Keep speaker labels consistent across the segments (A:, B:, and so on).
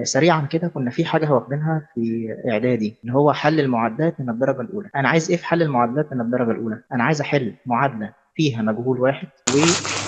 A: سريعا كده كنا في حاجة واخدينها في إعدادي اللي هو حل المعادلات من الدرجة الأولى. أنا عايز إيه في حل المعادلات من الدرجة الأولى؟ أنا عايز أحل معادلة فيها مجهول واحد،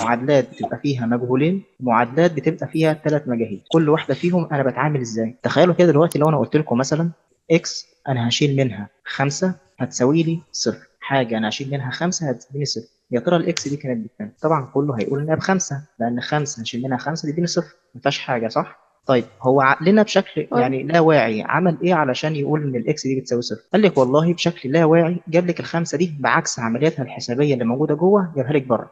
A: ومعادلات بتبقى فيها مجهولين، ومعادلات بتبقى فيها 3 مجاهيل، كل واحدة فيهم أنا بتعامل إزاي؟ تخيلوا كده دلوقتي لو أنا قلت لكم مثلا X أنا هشيل منها 5 هتساوي لي 0، حاجة أنا هشيل منها 5 هتديني 0، يا ترى ال X دي كانت بكام؟ طبعا كله هيقول إنها ب5، لأن 5 هشيل منها 5 تديني 0، ما فيهاش حاجة صح؟ طيب هو عقلنا بشكل يعني لا واعي عمل ايه علشان يقول ان ال X دي بتساوي 0؟ قال لك والله بشكل لا واعي جاب لك ال5 دي بعكس عملياتها الحسابيه اللي موجودة جوه، جابها لك بره.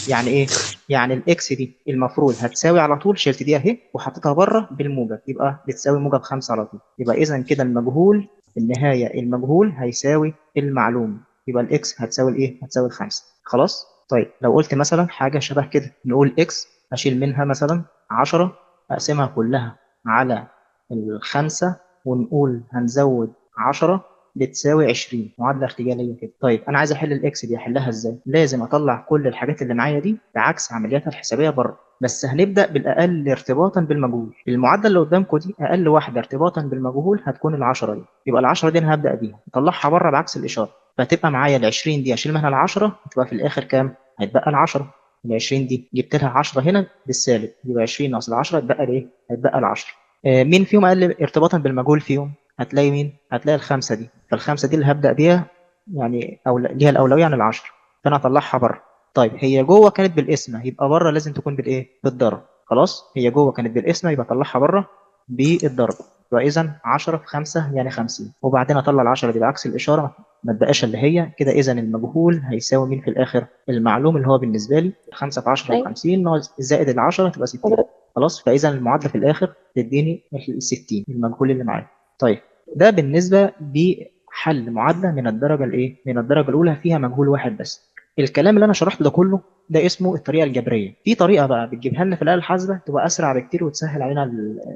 A: يعني ايه؟ يعني ال X دي المفروض هتساوي على طول، شلت دي اهي وحطيتها بره بالموجب، يبقى بتساوي موجب 5 على طول. يبقى اذا كده المجهول في النهاية المجهول هيساوي المعلوم، يبقى ال X هتساوي الايه؟ هتساوي ال5. خلاص؟ طيب لو قلت مثلا حاجة شبه كده، نقول X اشيل منها مثلا 10، اقسمها كلها على ال5 ونقول هنزود 10 بتساوي 20، معادلة ارتجالية كده. طيب أنا عايز أحل ال X دي، أحلها إزاي؟ لازم أطلع كل الحاجات اللي معايا دي بعكس عملياتها الحسابية بره، بس هنبدأ بالأقل ارتباطاً بالمجهول. المعادلة اللي قدامكم دي أقل واحدة ارتباطاً بالمجهول هتكون ال10 دي، يبقى ال10 دي أنا هبدأ بيها، أطلعها بره بعكس الإشارة، فتبقى معايا ال20 دي أشيل منها ال10، هتبقى في الآخر كام؟ هيتبقى ال10. ال20 دي جبت لها 10 هنا بالسالب، يبقى 20 ناقص ال10 هيتبقى الايه؟ هيتبقى ال10. مين فيهم اقل ارتباطا بالمجهول فيهم؟ هتلاقي مين؟ هتلاقي ال5 دي، فال5 دي اللي هبدأ بيها يعني أو ليها الأولوية عن ال10، فأنا هطلعها بره. طيب هي جوه كانت بالقسمة، يبقى بره لازم تكون بالإيه؟ بالضرب. خلاص؟ هي جوه كانت بالقسمة، يبقى أطلعها بره بالضرب، يبقى إذا 10 في 5 يعني 50، وبعدين أطلع ال10 دي بعكس الإشارة ما تبقاش اللي هي كده. إذا المجهول هيساوي مين في الآخر؟ المعلوم اللي هو بالنسبة لي 5 في 10 50 ناقص زائد ال10 تبقى 60. خلاص؟ فإذا المعادلة في الآخر تديني ال 60 المجهول اللي معايا. طيب ده بالنسبة لحل معادلة من الدرجة الإيه؟ من الدرجة الأولى فيها مجهول واحد بس. الكلام اللي أنا شرحته ده كله ده اسمه الطريقة الجبرية. في طريقة بقى بتجيبها لنا في الآلة الحاسبة تبقى أسرع بكتير وتسهل علينا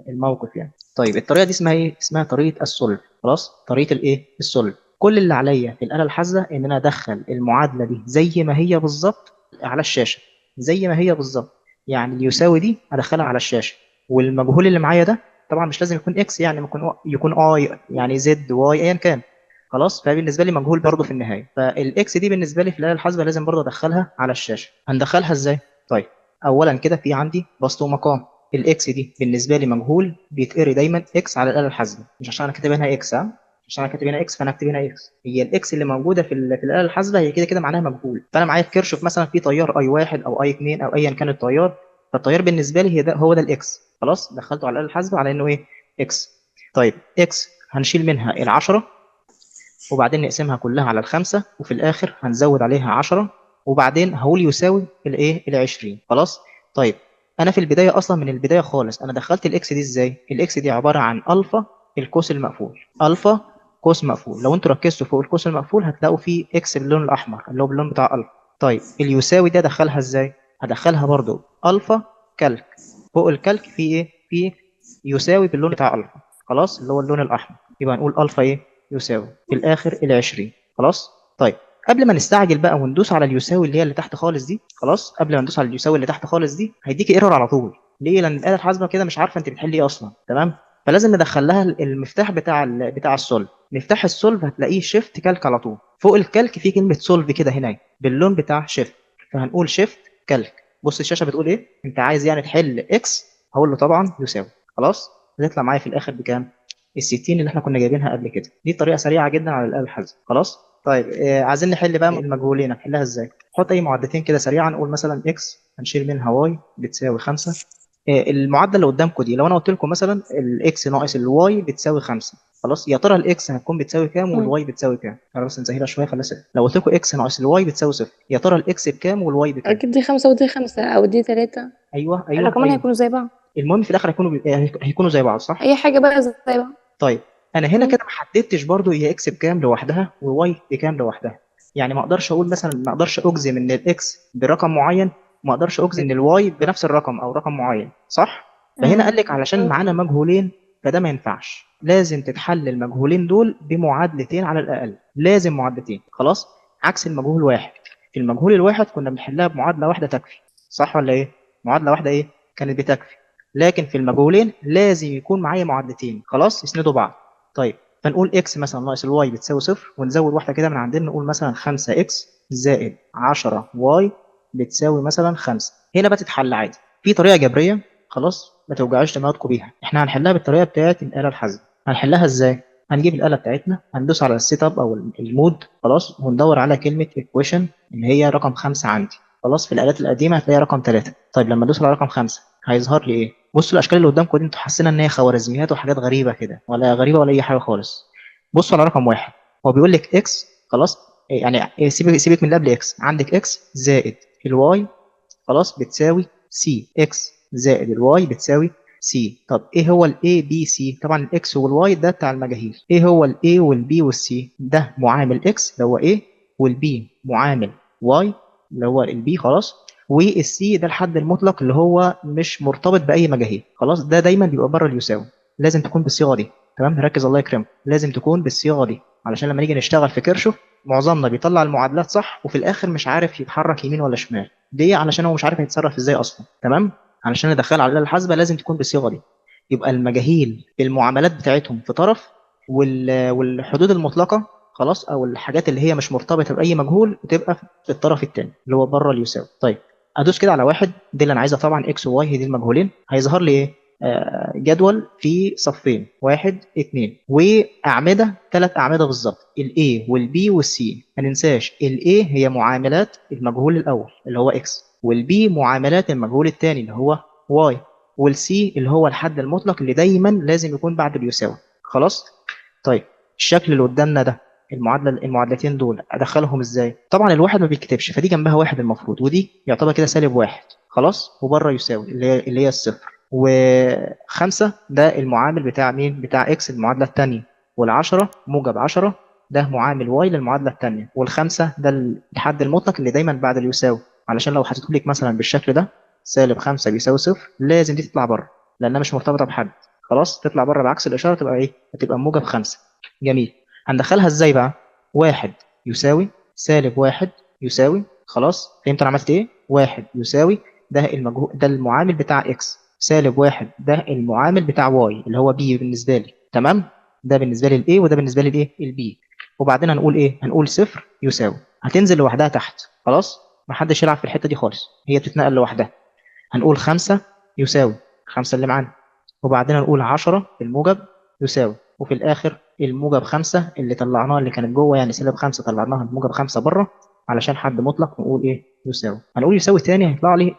A: الموقف يعني. طيب الطريقة دي اسمها إيه؟ اسمها طريقة ال solve. خلاص؟ طريقة الإيه؟ ال solve. كل اللي عليا في الآلة الحاسبة إن أنا أدخل المعادلة دي زي ما هي بالظبط على الشاشة، زي ما هي بالظبط، يعني اللي يساوي دي أدخلها على الشاشة، والمجهول اللي معايا ده طبعا مش لازم يكون X، يعني ممكن يكون اي، يعني Z، Y، ايا كان. خلاص؟ فبالنسبه لي مجهول برضه في النهاية، فال X دي بالنسبة لي في الاله الحاسبة لازم برضه ادخلها على الشاشة. هندخلها ازاي؟ طيب اولا كده في عندي بسط ومقام، ال X دي بالنسبة لي مجهول بيتقري دايما X على الاله الحاسبة، مش عشان انا كاتب هنا X، ها، عشان انا كاتب هنا X فانا هكتب هنا X. هي ال X اللي موجودة في الاله الحاسبة هي كده كده معناها مجهول، فانا معايا في كيرشوف مثلا في تيار I 1 او I 2 او ايا كان التيار، فالتيار بالنسبة لي هي ده، هو ده ال X. خلاص؟ دخلته على الاله الحاسبة على انه ايه؟ X. طيب X هنشيل منها ال10 وبعدين نقسمها كلها على ال5، وفي الاخر هنزود عليها 10، وبعدين هقول يساوي الايه؟ ال20. خلاص؟ طيب انا في البداية اصلا من البداية خالص انا دخلت ال X دي ازاي؟ ال X دي عبارة عن الفا القوس المقفول، الفا قوس مقفول. لو انتوا ركزتوا فوق القوس المقفول هتلاقوا فيه X باللون الاحمر اللي هو باللون بتاع الفا. طيب اليساوي ده ادخلها ازاي؟ هدخلها برضو الفا calc، فوق ال calc في ايه؟ في يساوي باللون بتاع الفا، خلاص، اللي هو اللون الاحمر، يبقى نقول الفا ايه؟ يساوي في الاخر ال20. خلاص؟ طيب قبل ما نستعجل بقى وندوس على اليساوي اللي هي اللي تحت خالص دي، خلاص، قبل ما ندوس على اليساوي اللي تحت خالص دي هيديكي error على طول. ليه؟ لان الاله الحاسبة كده مش عارفه انت بتحلي ايه اصلا، تمام؟ فلازم ندخل لها المفتاح بتاع ال solve. مفتاح ال solve هتلاقيه shift calc على طول، فوق ال calc في كلمة solve كده هناك باللون بتاع shift، فهنقول shift calc. بص الشاشة بتقول ايه؟ انت عايز يعني تحل X، هقول له طبعا يساوي. خلاص؟ هتطلع معايا في الاخر بكام؟ ال 60 اللي احنا كنا جايبينها قبل كده. دي طريقه سريعة جدا على الاله الحاسبة. خلاص؟ طيب عايزين نحل بقى المجهولين، هنحلها ازاي؟ حط اي معادلتين كده سريعا، نقول مثلا X هنشيل منها Y بتساوي 5. المعادلة اللي قدامكم دي لو انا قلت لكم مثلا ال X ناقص ال Y بتساوي 5، خلاص، يا ترى ال X هتكون بتساوي كام وال Y بتساوي كام؟ انا بس نسهلها شوية، خليها 0. لو قلت لكم X ناقص ال Y بتساوي 0، يا ترى ال X بكام وال Y بكام؟
B: اكيد دي 5 ودي 5 او دي 3.
A: ايوه، ايوه،
B: الرقمين
A: أيوة.
B: هيكونوا زي بعض.
A: المهم في الاخر هيكونوا زي بعض، صح؟
B: اي حاجة بقى زي بعض.
A: طيب انا هنا كده ما حددتش برضو هي X بكام لوحدها و Y بكام لوحدها، يعني ما اقدرش اقول مثلا، ما اقدرش اجزم ان ال X برقم معين، ما اقدرش اجزم ان ال Y بنفس الرقم او رقم معين، صح؟ فهنا قال لك علشان معانا مجهولين فده ما ينفعش، لازم تتحل المجهولين دول بمعادلتين على الاقل، لازم معادلتين. خلاص؟ عكس المجهول واحد، في المجهول الواحد كنا بنحلها بمعادله واحدة تكفي، صح ولا ايه؟ معادلة واحدة ايه؟ كانت بتكفي. لكن في المجهولين لازم يكون معايا معادلتين، خلاص، يسندوا بعض. طيب فنقول x مثلا ناقص ال y بتساوي صفر، ونزود واحدة كده من عندنا، نقول مثلا 5 x زائد 10 y بتساوي مثلا 5. هنا بقى تتحل عادي في طريقه جبرية، خلاص، ما توجعوش دماغكم بيها. احنا هنحلها بالطريقة بتاعه الاله الحاسبة. هنحلها ازاي؟ هنجيب الاله بتاعتنا، هندوس على ال setup او ال mode، خلاص، وندور على كلمة equation اللي هي رقم 5 عندي، خلاص. في الالات القديمة هتلاقي رقم 3. طيب لما ادوس على رقم 5 هيظهر لي ايه؟ بصوا الاشكال اللي قدامكم دي، انتوا حاسين ان هي خوارزميات وحاجات غريبة كده، ولا غريبة ولا اي حاجة خالص. بصوا على رقم 1، هو بيقول لك x، خلاص، يعني سيبك من اللي قبل x، عندك x زائد ال y، خلاص، بتساوي c. x زائد ال y بتساوي c. طب ايه هو ال A B C؟ طبعا ال x وال y ده بتاع المجاهيل. ايه هو ال A وال B وال C؟ ده معامل x اللي هو A، وال B معامل Y اللي هو ال B، خلاص، وال C ده الحد المطلق اللي هو مش مرتبط باي مجاهيل، خلاص، ده دايما بيبقى بره اليساوي، لازم تكون بالصيغه دي، تمام؟ نركز الله يكرمك، لازم تكون بالصيغه دي، علشان لما نيجي نشتغل في كيرشوف معظمنا بيطلع المعادلات صح وفي الاخر مش عارف يتحرك يمين ولا شمال. ليه؟ علشان هو مش عارف يتصرف ازاي اصلا، تمام؟ علشان ندخلها على الاله الحاسبة لازم تكون بالصيغه دي. يبقى المجاهيل بالمعاملات بتاعتهم في طرف، والحدود المطلقة، خلاص، او الحاجات اللي هي مش مرتبطة باي مجهول بتبقى في الطرف الثاني اللي هو بره اليساوي. طيب ادوس كده على 1، دي اللي انا عايزها طبعا x و y هي دي المجهولين. هيظهر لي ايه؟ جدول فيه صفين، 1 2، واعمده 3 اعمدة بالظبط، ال A وال B وال C. ما ننساش ال A هي معاملات المجهول الاول اللي هو X، وال B معاملات المجهول الثاني اللي هو Y، وال C اللي هو الحد المطلق اللي دايما لازم يكون بعد اليساوي، خلاص. طيب الشكل اللي قدامنا ده، المعادلتين دول ادخلهم ازاي؟ طبعا الواحد ما بيتكتبش، فدي جنبها 1 المفروض، ودي يعتبر كده سالب 1، خلاص، وبره يساوي اللي هي الصفر، و5 ده المعامل بتاع مين؟ بتاع x المعادلة الثانية، وال10 موجب 10 ده معامل y للمعادله الثانية، وال5 ده الحد المطلق اللي دايما بعد اليساوي، علشان لو حطيته لك مثلا بالشكل ده سالب 5 بيساوي صفر، لازم دي تطلع بره لانها مش مرتبطة بحد، خلاص، تطلع بره بعكس الاشارة تبقى ايه؟ هتبقى موجب 5. جميل. هندخلها ازاي بقى؟ 1 يساوي سالب 1 يساوي، خلاص، فهمت انا عملت ايه؟ 1 يساوي ده المجهول، ده المعامل بتاع x، سالب 1 ده المعامل بتاع y اللي هو b بالنسبة لي، تمام؟ ده بالنسبة لي ال a وده بالنسبة لي الايه؟ ال b. وبعدين هنقول ايه؟ هنقول صفر يساوي، هتنزل لوحدها تحت، خلاص، ما حدش يلعب في الحتة دي خالص، هي بتتنقل لوحدها. هنقول 5 يساوي 5 اللي معانا، وبعدين هنقول 10 بالموجب يساوي، وفي الاخر الموجب 5 اللي طلعناها اللي كانت جوه، يعني سالب 5 طلعناها الموجب 5 بره علشان حد مطلق، نقول ايه؟ يساوي. هنقول يساوي تاني، هيطلع لي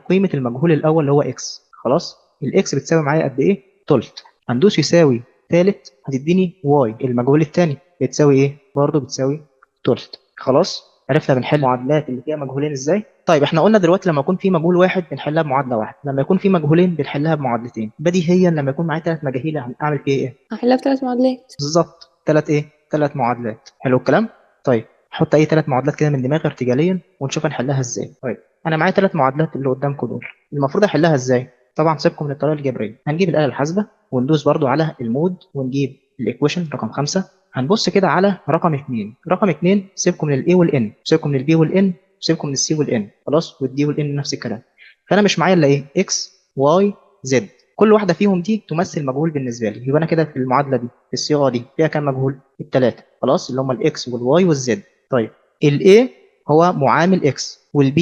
A: قيمة المجهول الاول اللي هو x، خلاص، ال x بتساوي معايا قد ايه؟ تلت. هندوس يساوي تالت، هتديني y المجهول التاني بتساوي ايه؟ برضه بتساوي تلت. خلاص، عرفنا بنحل المعادلات اللي فيها مجهولين ازاي. طيب احنا قلنا دلوقتي لما يكون في مجهول واحد بنحلها بمعادله واحدة، لما يكون في مجهولين بنحلها بمعادلتين. بديهيا لما يكون معايا 3 مجاهيل هعمل فيه ايه؟
B: هحلها بثلاث معادلات.
A: بالظبط، 3 ايه؟ 3 معادلات. حلو الكلام. طيب حط اي 3 معادلات كده من دماغي ارتجاليا ونشوف هنحلها ازاي. طيب انا معايا 3 معادلات اللي قدامكم دول، المفروض احلها ازاي؟ طبعا سيبكم من الطريقة الجبرية، هنجيب الاله الحاسبة وندوس برضو على ال mode ونجيب ال equation رقم 5. هنبص كده على رقم 2. رقم 2 سيبكم من ال A وال N، سيبكم من ال B وال N، سيبكم من ال C وال N، خلاص، وال D وال N نفس الكلام. فانا مش معايا الا ايه؟ X Y Z، كل واحدة فيهم دي تمثل مجهول بالنسبة لي. يبقى انا كده في المعادلة دي في الصيغة دي فيها كام مجهول؟ الثلاثة، خلاص، اللي هم ال X وال Y وال Z. طيب ال A هو معامل X، وال B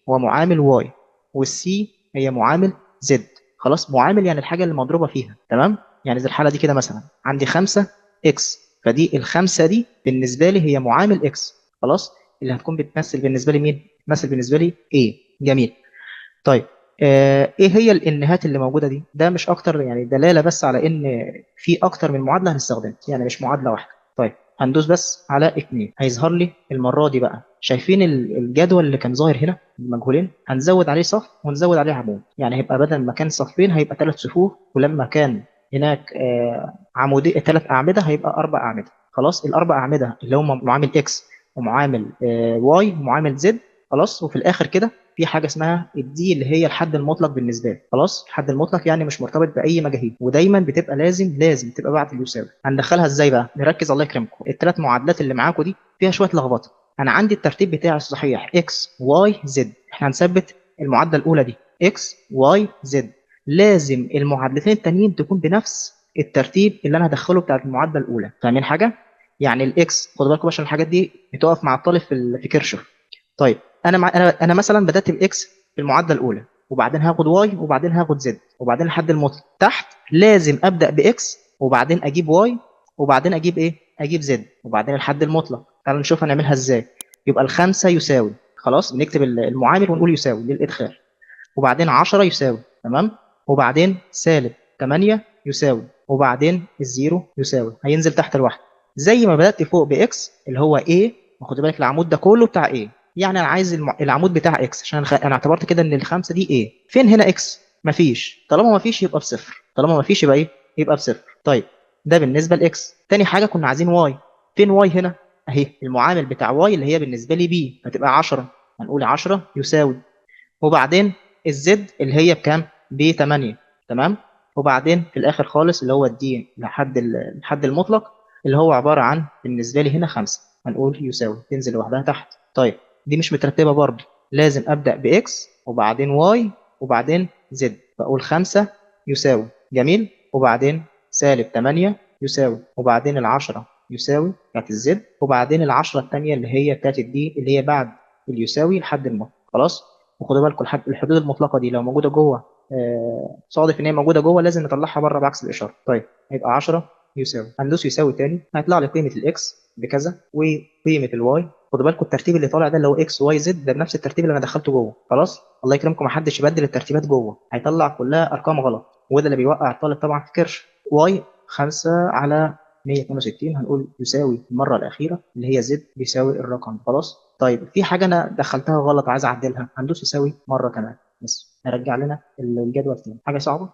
A: هو معامل Y، وال C هي معامل Z، خلاص. معامل يعني الحاجة اللي مضروبة فيها، تمام؟ يعني زي الحالة دي كده مثلا عندي 5 X، فدي ال5 دي بالنسبة لي هي معامل X، خلاص، اللي هتكون بتمثل بالنسبة لي مين؟ بتمثل بالنسبة لي A. جميل. طيب ايه هي الانهات اللي موجودة دي؟ ده مش اكتر يعني دلالة بس على ان في اكتر من معادلة هنستخدمها، يعني مش معادلة واحدة. طيب هندوس بس على 2، هيظهر لي المرة دي بقى، شايفين الجدول اللي كان ظاهر هنا المجهولين؟ هنزود عليه صف ونزود عليه عمود، يعني هيبقى بدل ما كان صفين هيبقى 3 صفوف، ولما كان هناك عمودي 3 اعمدة هيبقى 4 اعمدة، خلاص. الاربع اعمدة اللي هم معامل X ومعامل Y ومعامل Z، خلاص. وفي الاخر كده في حاجة اسمها ال D اللي هي الحد المطلق بالنسبة لي، خلاص. الحد المطلق يعني مش مرتبط باي مجاهيل، ودايما بتبقى لازم تبقى بعد اليساوي. هندخلها ازاي بقى؟ نركز الله يكرمكم. الثلاث معادلات اللي معاكم دي فيها شوية لخبطة. انا عندي الترتيب بتاعي الصحيح X Y Z، احنا هنثبت المعادلة الاولى دي X Y Z. لازم المعادلتين التانيين تكون بنفس الترتيب اللي انا هدخله بتاع المعادلة الاولى. فاهمين حاجة؟ يعني ال X، خدوا بالكم عشان الحاجات دي بتقف مع الطالب في كيرشوف. طيب انا مع انا انا مثلا بدات ب X في المعادلة الاولى، وبعدين هاخد Y، وبعدين هاخد Z، وبعدين الحد المطلق تحت لازم ابدا ب X، وبعدين اجيب Y، وبعدين اجيب ايه؟ اجيب Z، وبعدين الحد المطلق. تعالوا نشوف هنعملها ازاي. يبقى الخمسة يساوي، خلاص بنكتب المعامل ونقول يساوي للادخال، وبعدين 10 يساوي، تمام، وبعدين سالب 8 يساوي، وبعدين ال zero يساوي، هينزل تحت لوحده. زي ما بدأت فوق ب X اللي هو A، وخد بالك العمود ده كله بتاع A، يعني انا عايز العمود بتاع X عشان انا اعتبرت كده ان الخمسة دي A. فين هنا X؟ مفيش. طالما مفيش يبقى بصفر، طالما مفيش يبقى ايه؟ يبقى بصفر. طيب ده بالنسبة ل X. تاني حاجة كنا عايزين Y، فين Y هنا؟ اهي المعامل بتاع Y اللي هي بالنسبة لي B، هتبقى 10، هنقول 10 يساوي، وبعدين ال Z اللي هي بكام؟ ب 8، تمام، وبعدين في الاخر خالص اللي هو ال D لحد الحد المطلق اللي هو عبارة عن بالنسبة لي هنا 5، هنقول يساوي، تنزل لوحدها تحت. طيب دي مش مترتبة برضه، لازم ابدا ب X وبعدين Y وبعدين Z، فاقول 5 يساوي، جميل، وبعدين سالب 8 يساوي، وبعدين ال10 يساوي بتاعت ال Z، وبعدين ال10 الثانية اللي هي بتاعت ال D اللي هي بعد اليساوي لحد المطلق. خلاص، وخدوا بالكم الحدود المطلقة دي لو موجودة جوه، صادف ان هي موجودة جوه لازم نطلعها بره بعكس الاشارة. طيب هيبقى 10 يساوي، هندوس يساوي تاني، هيطلع لي قيمة ال X بكذا وقيمه ال Y. خدوا بالكم الترتيب اللي طالع ده اللي هو X Y Z ده بنفس الترتيب اللي انا دخلته جوه. خلاص، الله يكرمكم ما حدش يبدل الترتيبات جوه، هيطلع كلها ارقام غلط، وده اللي بيوقع الطالب طبعا في كرش. Y 5 على 162 هنقول يساوي المرة الاخيرة اللي هي Z بيساوي الرقم. خلاص، طيب في حاجة انا دخلتها غلط عايز اعدلها، هندوس يساوي مرة كمان بس هيرجع لنا الجدول تاني. حاجة صعبة؟